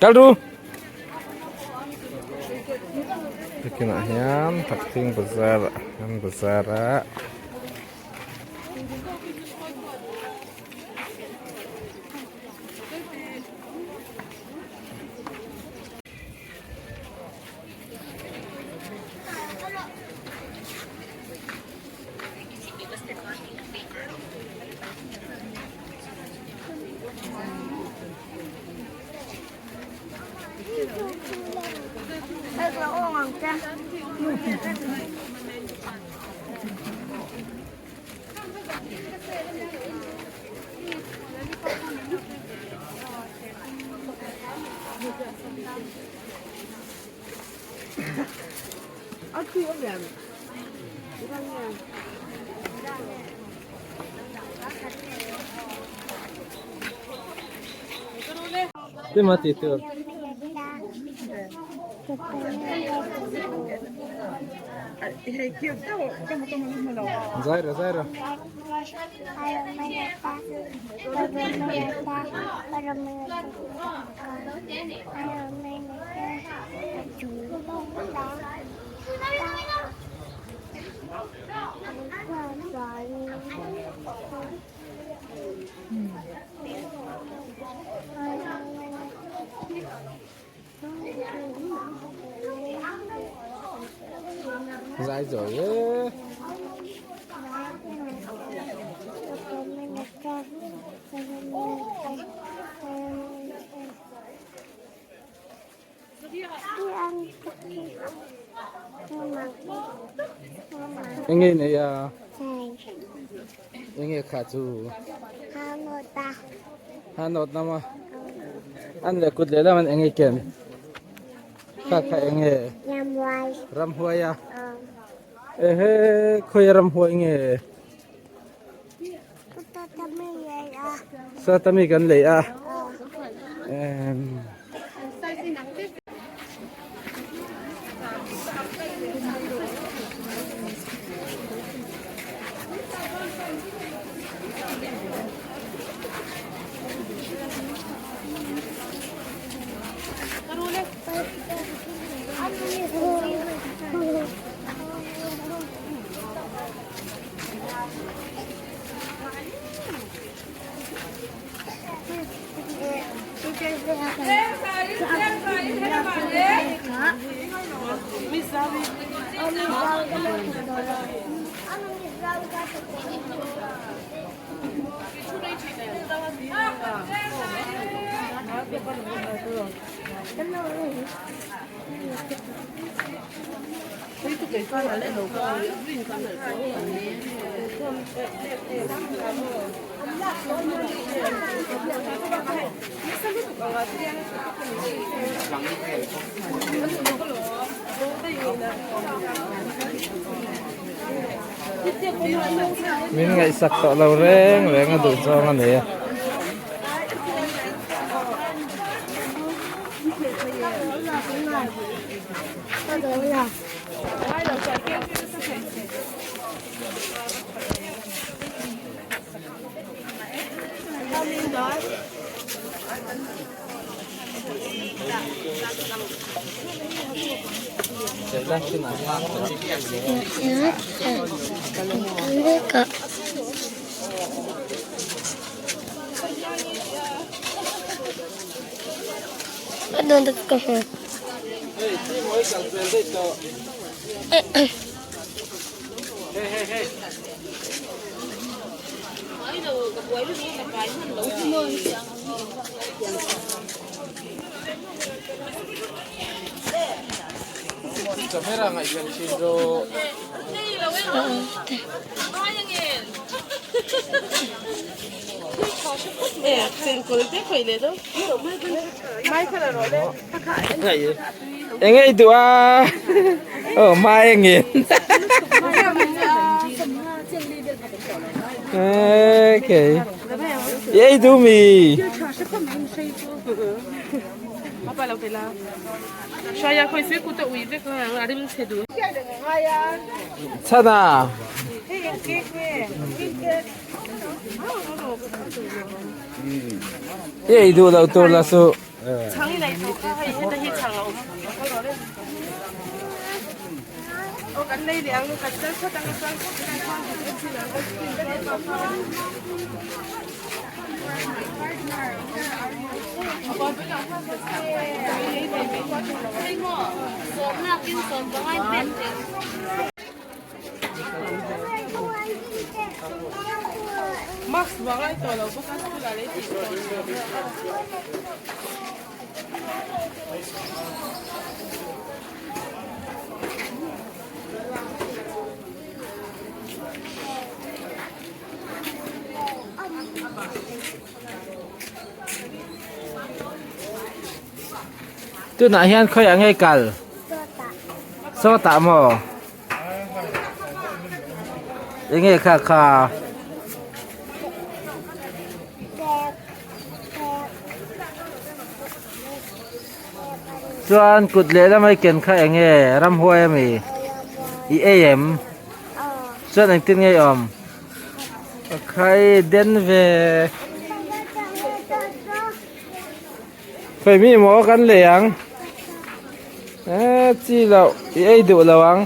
Kal ru. Tukinah hian Thakthing bazar an bazar a. Tima tih tur. Zai rawh zai rawh. Zai zawi e. Enge nei a? Enge kha chu? Ha nawt na maw? An leh kut leh lam an enge ken? Kha kha enge? Ramhuai a? Ehe khawi a ramhuai nge? Satami kan lei a. Em. Min ngaihsak tawh lo reng reng a duh zawng a ni a. Camera ngaihven thin rawh. Eng ei duh a? Aw mai engin. Okay. I ei duh mi? Chhana. I ei duh loh tur la suh. Tunah hian khawiah nge kal? Sawtah maw? Enge kha kha? Chuan kut lehlam a i ken kha enge ramhuai ami? I ei em? Chuan engtin nge i awm? Khai den ve. Khawi mi maw kan lei ang? Eh chi loh i ei duh lo ang.